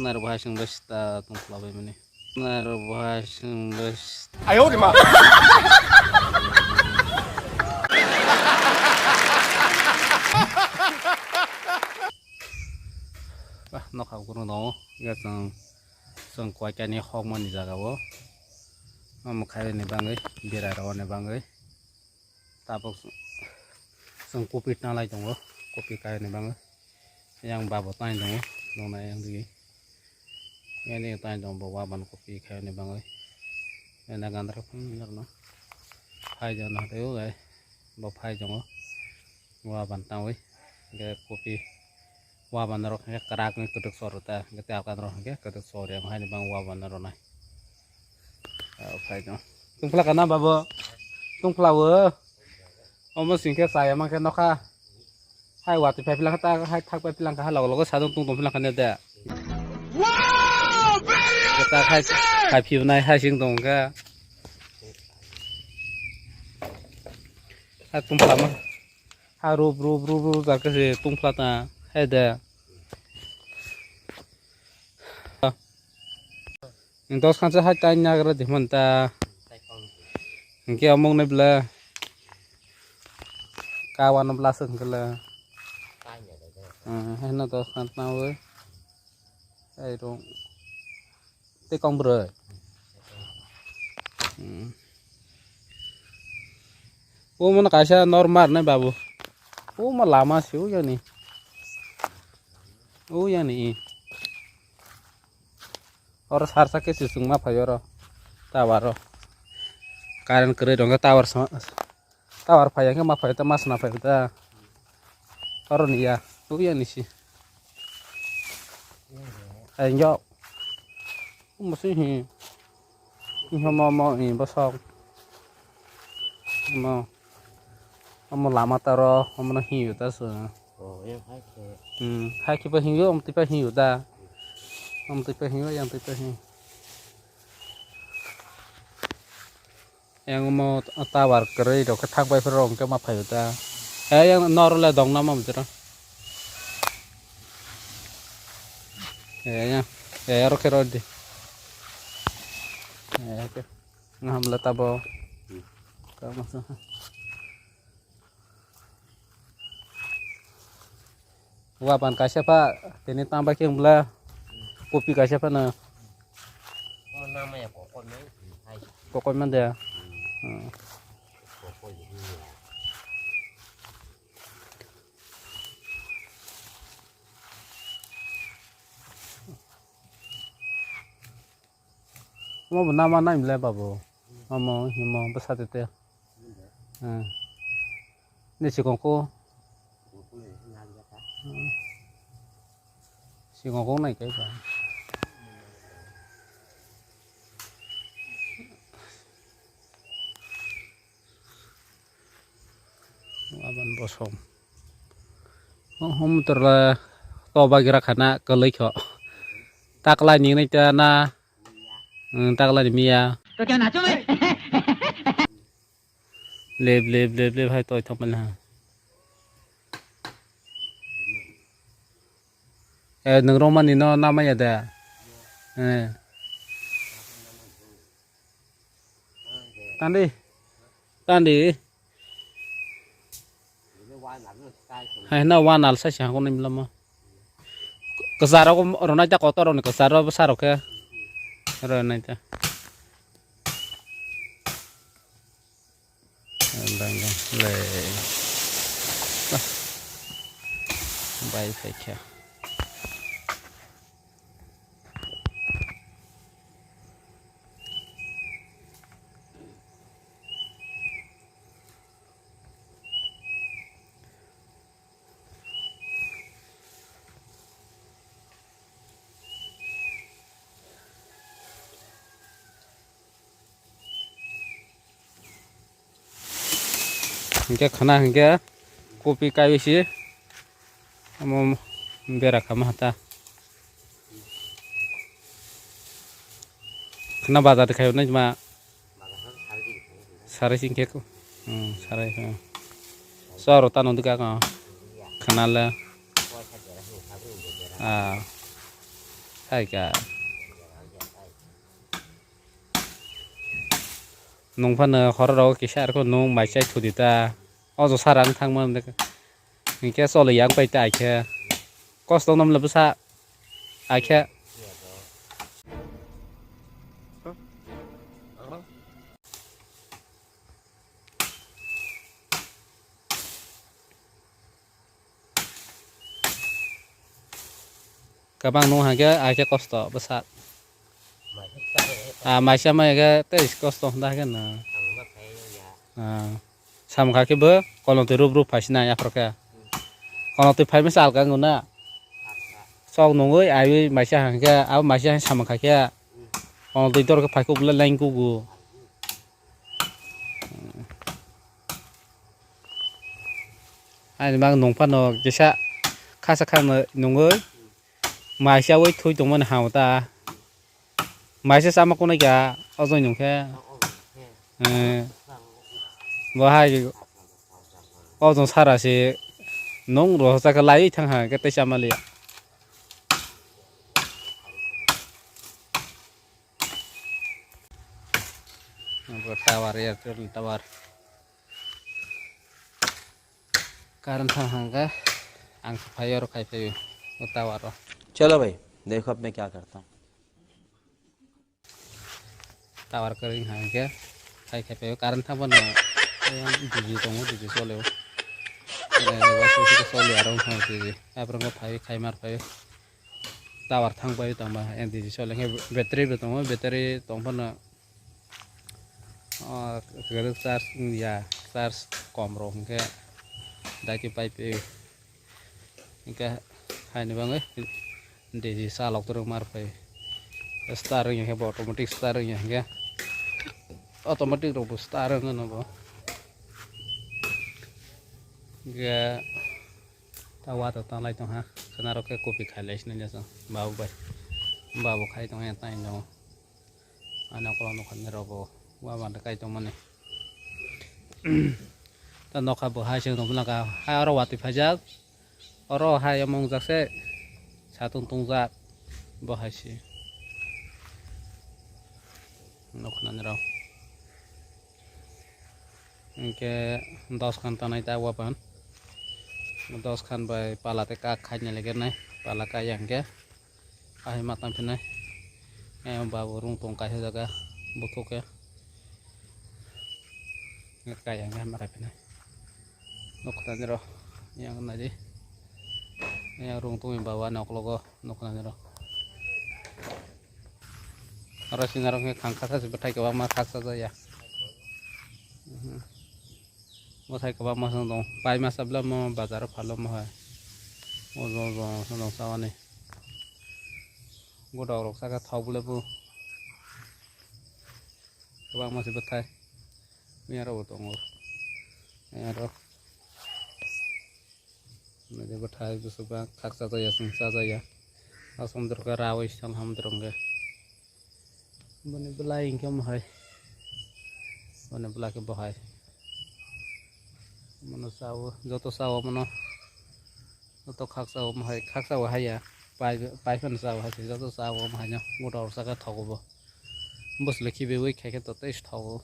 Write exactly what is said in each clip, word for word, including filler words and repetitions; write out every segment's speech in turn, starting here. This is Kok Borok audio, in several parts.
Naro bahai sing besta tongpla bai mani. Naro bahai sing besta. Ayo de ma. Bah, nokha guru no. Ya tong. Chwng koitani hokmani jaga o. Omo khaini bagwi, bera rwani bagwi. Tabuk chwng kopi tanglai tongo, kopi kaini bagwi. Yang babo tani tongo, nokna yang digi. Yani tani tongo bo waban kopi khaini bagwi. Ena gandra phung nokna. Phai jana tei o gai. Bo phai tongo. Waban tangwi. Ge kopi. Waban rok hwnkhe kwrak wngwi kwdwk sor rw ta, hwnkhe tei alkan rok hwnkhe kwdwk sor ya, haini bang waban rw nai. Ah, phai no. Tungphla kana babo? Tungphla o. Omo singkhe chaya mankhe nokha. Hai watwi phai philangkha ta, hai thak phai philangkha, hai logo logo sadung tungtong philangkha ne de. Wow, very ta khai, khai phibnai hai sing tong kha. Hai tungphla ma. Ha rup rup rup rup jar khe se tungphla ta hai de. Dos khan se hai tai nagra de man ta. Hingke among ne bla. Ka wano bla se hingke le. Hai no dos khan ta oi. Hai rong. Tei kong bwrwi. Hmm. O mano kaisa normal nai babu. O ma lama se o yani. O yani. Oro sarsa khe se chwngma phai oro. Tower o. Current kwrwi rwngkhe tower sa. Tower phai ya khe ma phai ta, ma sna phai ta. Oro ni ya, tu ya ni si. Ai yo. Mo si hi. Hi mo mo ni bosok. Mo. Mo lama taro, mo na hi ta so. Oh, yang hai khe. Hmm, hai khe pa hi yo, mo ti pa hi yo da. Mo ti pa hi yo, yang ti pa hi. Yang mo tower kwrwi rok khe thang pai phuru rok hwnkhe ma phaio ta. He yang noro le dong na ma mutira. He yang, he aro khe rodi. He ke. Ngam le tabo. Ka ma sa. Waban kaisa pha tini tang bai khe wngla kopi kaisa phano. Kokoi man de. Hmm. Omo bo nama nai mle babu. Omo himo bwsa tete. Hmm. Ni sikong ko. Hmm. Sikong ko nai kai ba. Aban bosom. Oh, hom terla to bagira khana kalai kho. Takla ni nai ta na. Hmm, takla ni miya. To kya nacho bhai? Lep, lep, lep, lep, hai toi thok mala. Eh, nang romani no namaya da. Eh. Tandi. Tandi. Hai na wan al sa siang kono imlama. Kesaro ko ronai ta kotor roni kesaro besar oke. Ronai ta. Bang, bang. Le. Bai phaikha. Hingke khana hingke kopi kaiwi si omo bera kama hata. Khana bazar khayo nai ma. Sarai singke ko. Hmm, sarai ko. Soro tano dika ko. Khana le. Ah. Aika. Nung phano horo rogo kisa arokhe nung mai chai thudi ta. O jo sara wng thangma hinkhe choli yang pai ta aikhe. Kosto wng nang le bwsa aikhe. Kwbang nung hakhe aikhe kosto bwsa. Ah, maisa mai khe tei kosto hwnda khe no. Ah, samung kha khe bo kolong twi rup rup phaisina yaphar khe. Kolong twi phaima se alka wngna. Chok nungwi aiwi maisa hangkhe abo maisa hai samung kha khe. Kolong twi dor khe phai kuk le lain kugo. Ani bang nung phano kisa khasa khano nungwi maisawi thui tongmani hao ta. Maisa chama kunai kha ojoi nungkhe. Eh, bo hai ojong sara se nung rohorsa khe laiwi thang ha khe tei chama liya. Bo tower, Airtel ni tower. Current thang hangkhe ang se phai oro khai phaio o tower o. चलो भाई, देखो अब मैं क्या करता हूँ। Tower kwrwi hangkhe khai khai phaio current thang phano ayang digi tongo, digi chole o. Chole aro wngkha digi. Aphuru wngkha phai khai mar phaio. Tower thang phaio tongma ayang digi chole. Hwnkhe battery bo tongo, battery tong phano o kwrwk charge wngya, charge kom rok hwnkhe daiki pai phaio. Hwnkhe haini bagwi digi chalok torok mar phai. Start wngya khe bo automatic start wngya hwnkhe automatic rok bo start wngya no bo. Hwnkhe ta wato tanglai tongha khwnarok khe copy khailai sinai jasa babu bai. Babu khai tongya taino. Ani ukulok nukha nini rok bo uaban kaitor mani. Ta nokha bo hai se nukha hai oro watwi phaijak. Oro hai omo wngjak se satung tongjak bo hai se nukha nini rok. Hinkhe dos khan tanai ta uaban. Dos khan bai pala tei kak khaina lekernai. Pala kaiya hinkhe. Ahai ma tang phinai. Eh, babu rung tong kaisa jaga. Buthuk khe. Kaiya hinkhe ma khai phinai. Nukha nini rok. Yang nai di. Yang rung tongwi babu ani ukologo. Nukha nini rok. Oro sinarok khe khang kasa se bwthai kwbangma khaksa jaya. Mhm. Bwthai kwbangma se tong. Pai masa bwlamo bazaro phalo mohai. Ojo ojo se tong chawani. Godok rok saka thok bwlai bo. Kwbangma se bwthai. Miyaro bo tongo. Miyaro. Nadi bwthai bwswk ba khaksa jaya chwng chajaya. Asomdor khe rawi sal hamdrong khe. Boni bwlai hinkhe mohai. Boni bwlai khe bohai. Mono chawo, joto chawo mono. Joto khaksa o mohai, khaksa o haiya. Pai, pai phano chawo hai se, joto chawo mohai no. Gota orsa khe thogo bo. Bwswk le khibiwi khai khe to tei thogo.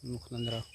Nukha nani rok.